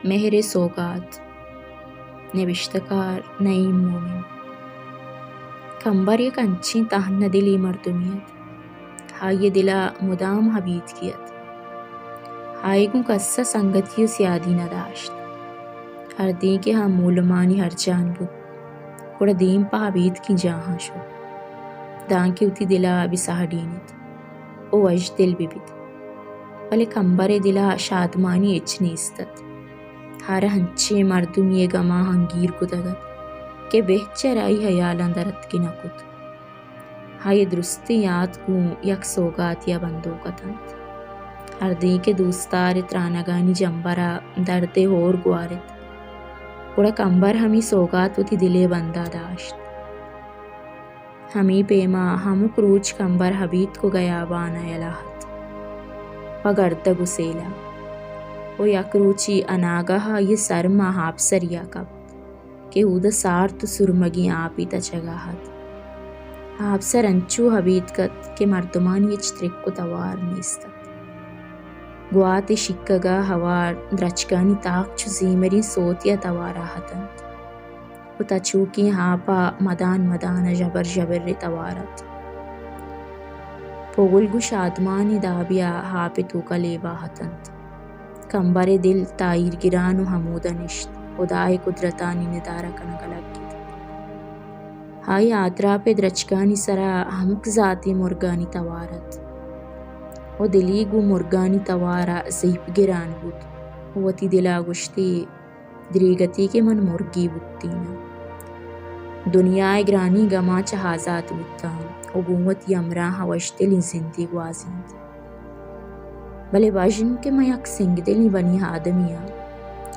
مہر ءِ سوگات، نبشتہ کار نعیم مومن۔ کمبر یک انچیں تہنا دلی مردمے ات۔ آئی ءِ دل ءَ مدام ابیتکی ات۔ آئی ءَ گوں کس ءَ سنگتی ءُ سیادی نہ داشت۔ ہردیں کہ آ مولمانی ہرجان بوت، گڑا دیم پہ ابیتکیں جاہاں شت، دانکہ وتی دل ءَ بہ ساڑینیت ءُ وشدل بہ بیت۔ بلے کمبر ءِ دل ءَ شادمانی ہچ نیست ات۔ ہر انچیں مردمے ءِ گماں انگیر کتگ ات کہ بہتر آئی ہیالاں در اتک نہ کت۔ آئی ءِ درستیں یات گوں یک سوگاتے ءَ بندوک اتنت۔ ہردیں کہ دوستدار ءِ ترانگانی جمبر ءَ درد ءِ ہور گوارت، گڑا کمبر ہمے سوگات وتی دل ءِ بند ءَ داشت۔ ہمے پیما ہمک روچ کمبر ابیتک ءُ گیابان ءَ یلہ ات پہ گردگ ءُ سیل ءَ۔ ءُ یک روچے اناگہ آئی ءِ سر ماں آپسرے ءَ کپت کہ اود ءَ سارت ءُ سرمگیں آپے تچگ ءَ ات۔ آپسر انچو ابیتک ات کہ مردمانی ہچ ترک ءُ توار نیست ات۔ گوات ءِ شیکگ ءَ ہوار درچکانی تاک چو زیمریں سوتے ءَ توار ءَ اتنت ءُ تچوکیں آپ ءَ مدان مدان ءَ ژبر ژبر ءِ توار ات۔ پگل گوں شادمانی دابے ءَ آپ ءِ توک ءَ لیب ءَ اتنت۔ کمبر ءِ دل تاہیر گران ءُ ہمود ءَ نشت، ہدا ءِ قدرتانی ندارہ کنگ ءَ لگت۔ آئی ءِ آتراپ ءِ درچکانی سر ءَ ہمک زاتیں مرگانی توار ات ءُ دلی گوں مرگانی توار ءَ زیپ گران بوت ءُ وتی دل ءَ گوشتی، دریگتی کہ من مرگے بوتیناں۔ دنیا ءِ گرانیں گماں چہ آزات بوتاں ءُ گوں وتی ہمراہ ءَ وشدلیں زندے گوازینت۔ بلے بژن کہ من یک سنگدلیں بنی آدمے آں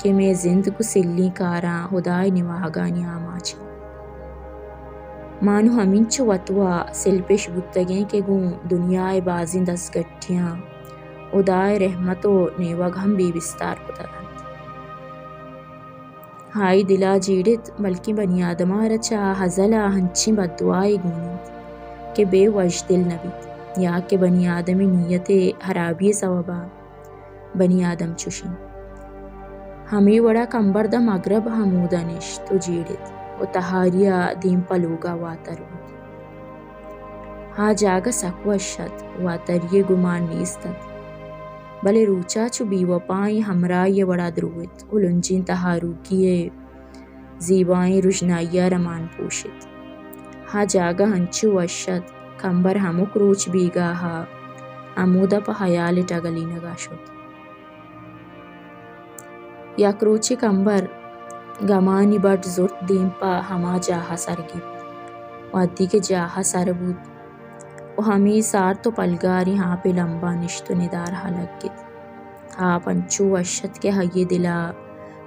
کہ مئے زند گوں سلیں کاراں، ہدا ءِ نواہگانی آماچ انت۔ ما نوں ہمینچو وت ءُ سلپش بوتگیں کہ گوں دنیا ءِ بازیں دزگٹیاں ہدا ءِ رحمت ءُ نیوگ ہم بے بستار کتگ انت۔ آئی دل ءَ جیڑت، بلکیں بنی آدم ءَ را چہ ازل ءَ انچیں بددعائے گون انت کہ بے وژدل نہ بیت، یا کہ بنی آدم ءِ نیت ءِ ہرابی ءِ سوب ءَ بنی آدم چش انت۔ ہمے وڑ ءَ کمبر داں مگرب ہمود ءَ نشت ءُ جیڑت ءُ تہاری ءَ دیم پہ لوگ ءَ واتر بوت۔ آ جاگہ سک وش ات، واتری ءِ گمان نیست ات، بلے روچ ءَ چو بے وپائیں ہمراہے ءِ وڑ ءَ دروت ءُ لنجیں تہاروکی ءِ زیبائیں رژنائی ءَ را مان پوشت۔ آ جاگہ انچو وش ات، کمبر ہمک روچ بیگاہ ءَ ہمود ءَ پہ ہیال ءِ ٹگلینگ ءَ شت۔ یک روچے کمبر گمانی بڈ زرت، دیم پہ ہما جاہ ءَ سر گپت۔ وہدے کہ جاہ ءَ سر بوت ءُ ہمے سارت ءُ پلگاریں آپ ءِ لمب ءَ نشت ءُ ندارہ ءَ لگت۔ آپ انچو وش ات کہ آئی ءِ دل ءَ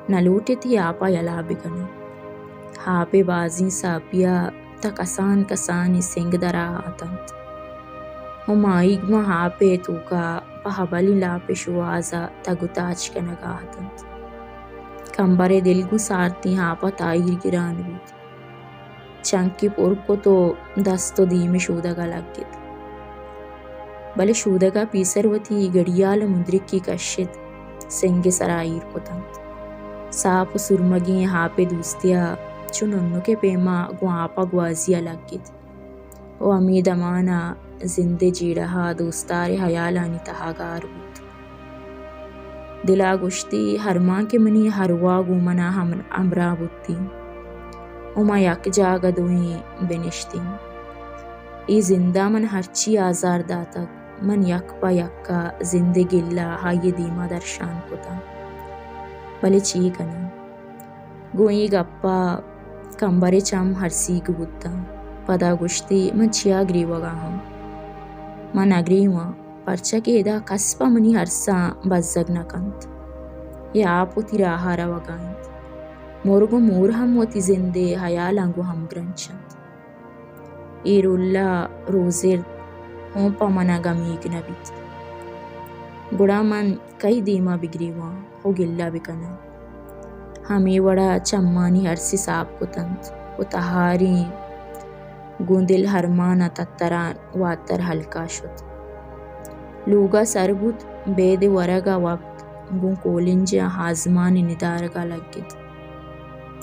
نہ لوٹت اے آپ ءَ یلہ بہ کناں۔ آپ ءِ بازیں ساپی ءَ تاں کسان کسانیں سنگ در ءَ اتنت ءُ ماہیگ ماں آپ ءِ توک ءَ پہ ہبلیں لاپ ءِ شوہاز ءَ تگ ءُ تاچ کنگ ءَ اتنت۔ کمبر ءِ دل گوں سارتیں آپ ءَ تاہیر گران بوت۔ چنکی پر کت ءُ دست ءُ دیم ءَ شودگ ءَ لگت۔ بلے شودگ ءَ پیسر وتی گڑیال ءُ مدرکی کشت، سنگ ءِ سرا ایر کتنت۔ ساپ ءُ سرمگیں آپ ءِ دوستی ءَ چو ننک ءِ پیما گوں آپ ءَ گوازی ءَ لگت ءُ ہمے دمان ءَ زند ءِ جیڑہ ءَ دوستدار ءِ ہیالانی تہا گار بوت۔ دل ءَ گوشتی، ہرمان کہ منی ارواہ گوں من ءَ ہم-، ہمراہ بوتیں ءُ ما یک جاگہ دوئیں بنشتیں۔ اے زند ءَ من ہرچی آزار داتگ، من یک پہ یک ءَ زند ءِ گلہ آئی ءِ دیم ءَ درشان کتاں۔ بلے چے کناں؟ گوں اے گپ ءَ کمبر ءِ چم ارسیگ بوتاں۔ پدا گوشتی، من چیا گریوگ ءَ آں؟ من نہ گریواں، پرچا کہ ادا کس پہ منی ارساں بزگ نہ کنت۔ اے آپ وتی راہ ءَ روگ ءَ انت۔ مرگ ءُ مور ہم وتی زند ءِ ہیالاں گوں ہمگرنچ انت۔ اے رول ءَ روزرد ہوں پہ من ءَ گمیگ نہ بیت۔ گڑا من کئی دیم ءَ بگریواں ءُ گلہ بکناں؟ ہمے وڑ ءَ چمانی ارس ءَ ساپ کتنت ءُ تہاریں گوں دل ارمان ءَ تتران واتر ہلک ءَ شت۔ لوگ ءَ سر بوت، بید ءِ ورگ ءَ وپت، گوں کولنج ءِ آزمان ءِ ندارگ ءَ لگت۔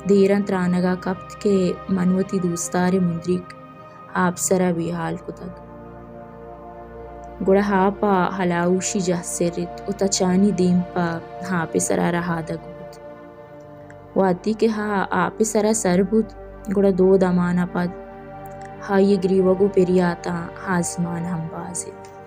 دیراں ترانگ ءَ کپت کہ من وتی دوستدار ءِ مندریک آپ سرا بے ہال کتگ۔ گڑا آپ ءَ ہلاہوشی جاہ سرت ءُ تچانی دیم پہ آپ ءِ سرا رہادگ بوت۔ وہدے کہ آ آپ ءِ سرا سر بوت، گڑا دو دمان ءَ پد آئی ءِ گریوگ ءُ پریاتاں آزمان ہمبازت۔